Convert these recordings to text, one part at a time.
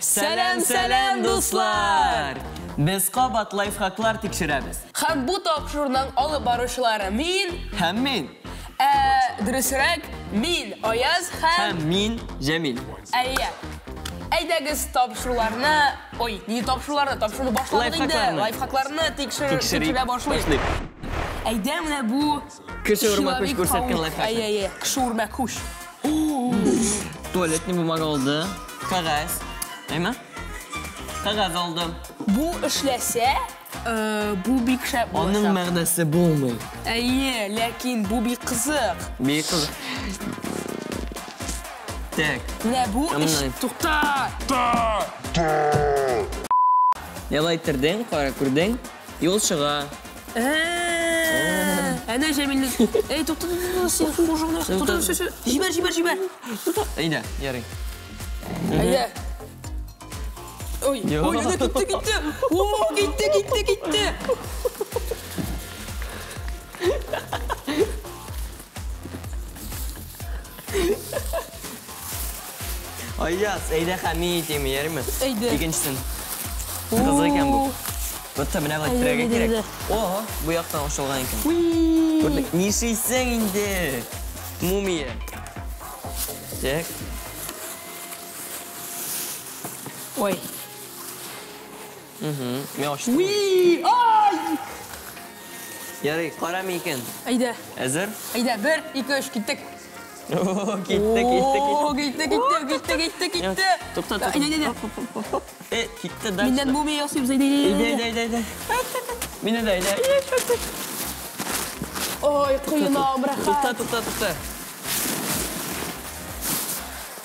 Сәлам, сәлам, дуслар! Без кабат лайфхаклар тикшерәбез. Һәм бу тапшыруның алып баручылары мин. Һәм мин. Дөресрәк, мин Аяз һәм... Һәм мин Җәмил. Әйе. Әйдәгез тапшыруларны, ой, не тапшыруларны, тапшыруны башладык инде. Лайфхакларны тикшерә башлыйк. Әйдә менә бу кеше үрмәкүч күрсәткән лайфхак. Әйе, әйе, кеше үрмәкүч. Туалетный бумага алды, кәгазь. Әйме? Кәгазь алды. Бу эшләсә, бу бик шәп булачак. Аның мәгънәсе булмый. Әйе, ләкин бу бик кызык. Бик кызык. Так. Менә бу эш... Тукта! Ялай иттердең, кара күрдең, юл чыга. Әнә Җәмилнең... Эй, тукта, тукта, син кожаңны... Тукта, все, все. Җибәр, җибәр, җибәр. Әйдә, ярый. Әйдә. Ой, ой, әнә китте, китте. О, китте, китте, китте. Аяз, әйдә һәм мин итәм, ярыймы? Әйдә. Икенчесен. Кызык икән бу. Бутта менә болай иттерергә кирәк. Ого, бу яктан ачылган икән. Күрдек. Нишлисең инде? Мумия. Так. Ой. Угу. Мин ачтым. Уи! Ай! Ярый, карамый икән. Әйдә. Әзер? Әйдә, 1, 2, 3, киттек. О, китте, китте, О, китте, китте, китте, китте, китте. Тукта, тукта. Әйдә, әйдә. Китте, дальше. Миннән мумия ясыйбыз, әйдә, әйдә. Әйдә, әйдә, әйдә. Мине дә, әйдә. Ой, коенам, рәхәт. Тукта, тукта, тукта.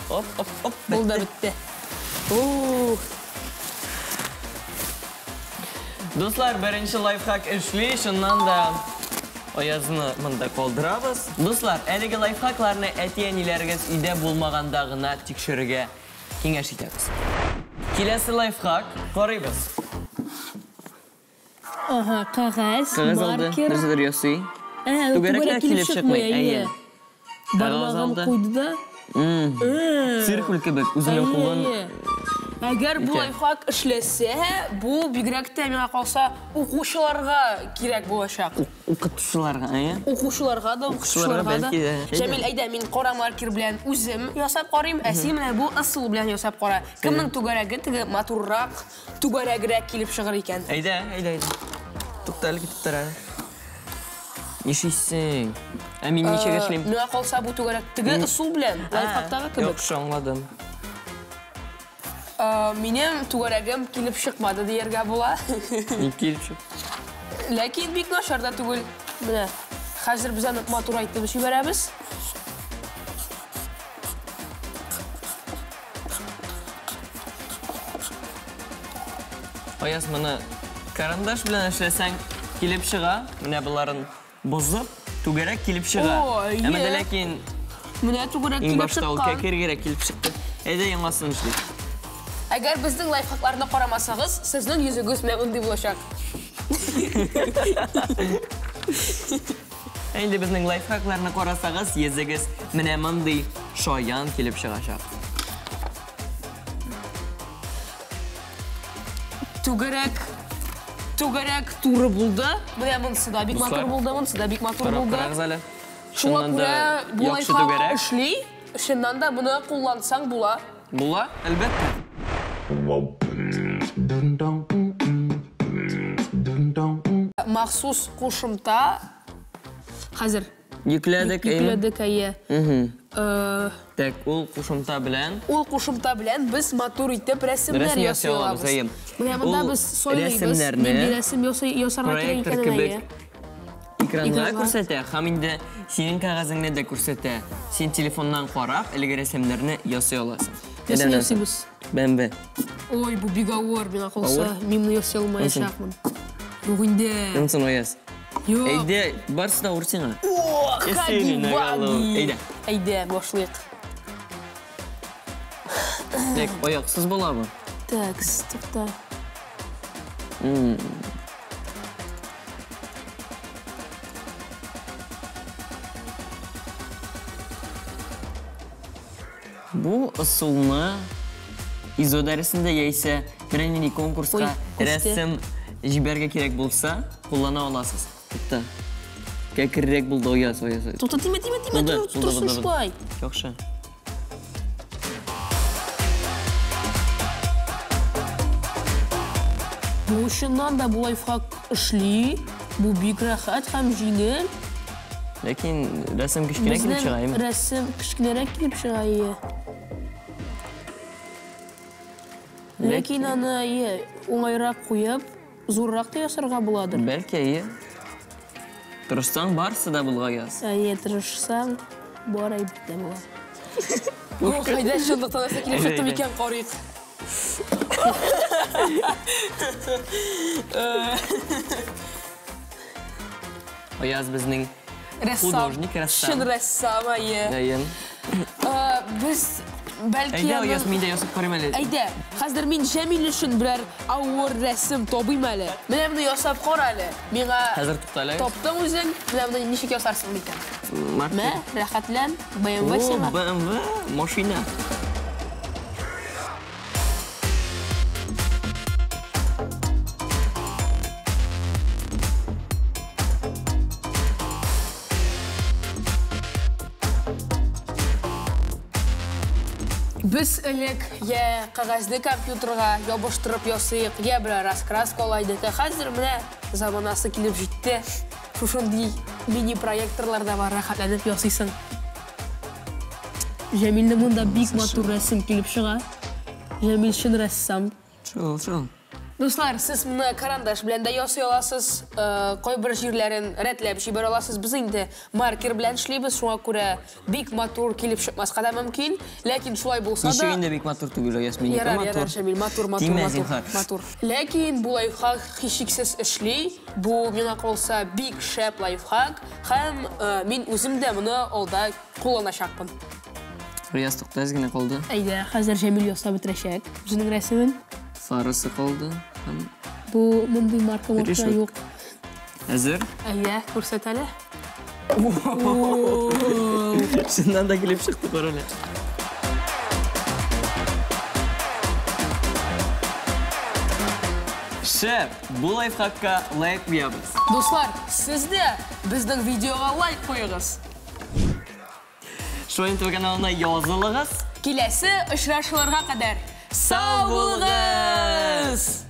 Оп, оп, оп. Булды, бетте. Ух. Дуслар, беренче лайфхак эшли, чыннан да Аязны монда калдырабыз. Дуслар, әлеге лайфхакларны әти-әниләрегез өйдә булмаганда гына тикшерергә киңәш итәбез. Киләсе лайфхак карыйбыз. Ага, кәгазь, маркер. Нәрсәдер ясый. Түгәрәкләр килеп чыкмый, әйе. Бармагын куйды да. Циркуль кебек үзенең кулын. Әгәр бу лайфхак эшләсә, бу бигрәк тә миңа калса укучыларга кирәк булачак. Укытучыларга, әйе? Укучыларга да, укытучыларга да. Җәмил, әйдә, мин кара маркер белән үзем ясап карыйм, ә син менә бу ысул белән ясап кара. Кемнең түгәрәге теге матуррак, түгәрәгрәк килеп чыгыр икән? Әйдә, әйдә, әйдә. Тукта әле, китеп тор әле. Нишлисең? Ә мин ничек эшлим? Миңа калса бу түгәрәк теге ысул белән, лайфхактагы кебек. Яхшы, аңладым. Минем түгәрәгем килеп чыкмады дияргә була. Ник килеп чык? Ләкин бик начар да түгел. Менә хәзер без аны матурайтып җибәрәбез. Аяз, моны карандаш белән эшләсәң килеп чыга. Менә боларын бозып, түгәрәк килеп чыга. Әмма дә ләкин менә түгәрәк килеп чыккан. Иң башта ул кәкрегрәк килеп чыкты. Әйдә яңасын эшлик. Әгәр безнең лайфхакларны карамасагыз, сезнең йөзегез менә мондый булачак. Инде безнең лайфхакларны карасагыз, йөзегез менә мондый шаян килеп чыгачак. Түгәрәк, түгәрәк туры булды. Менә монысы да бик матур булды, монысы да бик матур булды. Карагыз әле. Шуңа күрә бу лайфхак эшли. Чыннан да моны куллансаң була. Була, әлбәттә. Махсус кушымта хәзер. Йөкләдек, әйе. Йөкләдек, әйе. Так, ул кушымта белән. Ул кушымта белән без матур итеп рәсемнәр ясый алабыз. Менә монда без сайлыйбыз, нинди рәсем ясарга кирәк икәнен, әйе. Экранга күрсәтә, һәм инде синең кәгазеңне дә күрсәтә. Син телефоннан карап, әлеге рәсемнәрне ясый аласың. Рәсем ясыйбыз. БМВ. Ой, бу бик авыр, миңа калса, мин моны ясый алмаячакмын. Юк инде. Монсын Аяз. Юк. Әйдә, барысы да авыр сиңа. О, хаги-ваги. Әйдә. Әйдә, башлыйк. Так, аяксыз була бу. Так, тукта. Бу ысулны ИЗО дәресендә яисә берәр нинди конкурска рәсем җибәргә кирәк булса, куллана аласыз. Тукта. Кәкрерәк булды, Аяз, Аяз. Тукта, тимә, тимә, тимә, торсын шулай. Яхшы. Бу чыннан да бу лайфхак эшли. Бу бик рәхәт һәм җиңел. Ләкин рәсем кечкенә килеп чыга, әйме? Рәсем кечкенәрәк килеп чыга, ие. Ләкин аны, ие, уңайрак куеп, зуррак та ясарга буладыр. Бәлки, ие. Тырышсаң, барысы да булга яз. Әйе, тырышсаң, бар әйбер дә була. Ох, әйдә, чынлыкта нәрсә килеп чыкты микән, карыйк. Аяз безнең художник, рәссам. Чын рәссам, әйе. Әйе. Без бәлки Әйдә, Аяз, мин дә ясап карыйм әле. Әйдә, хәзер мин Җәмил өчен берәр авыр рәсем табыйм әле. Менә моны ясап кара әле. Миңа Хәзер тукта әле. Таптың үзең, менә моны ничек ясарсың микән? Мә, рәхәтлән, BMW сиңа. О, BMW, машина. Без элек я кәгазьне компьютерга ябыштырып ясыйк, я берәр раскраска ала идек. Ә хәзер менә заманасы килеп җитте. Шушындый мини-проекторлар да бар, рәхәтләнеп ясыйсың. Җәмилнең монда бик матур рәсем килеп чыга. Җәмил чын рәссам. Шул, шул. Дуслар, сез моны карандаш белән дә ясый аласыз, кайбер җирләрен рәтләп җибәрә аласыз. Без инде маркер белән эшлибез, шуңа күрә бик матур килеп чыкмаска да мөмкин. Ләкин шулай булса да... Ничек инде бик матур түгел, Ясмин, Ярар, ярар, Шамил, матур, матур, матур, матур. Ләкин бу лайфхак һичшиксез эшли. Бу, миңа калса, бик шәп лайфхак. Һәм мин үзем дә моны алда кулланачакмын. Рияз, тукта, әз генә калды. Әйдә, хәзер Җәмил ясап бетерәчәк үзенең рәсемен. Фарасы калды. Һәм Бу мондый марка марка юк. Әзер? Әйдә, күрсәт әле. Чыннан да килеп чыкты, кара әле. Шәп! Бу лайфхакка лайк куябыз. Дуслар, сез дә безнең видеога лайк куегыз. Шоин ТВ каналына язылыгыз. Киләсе очрашуларга кадәр сау булыгыз!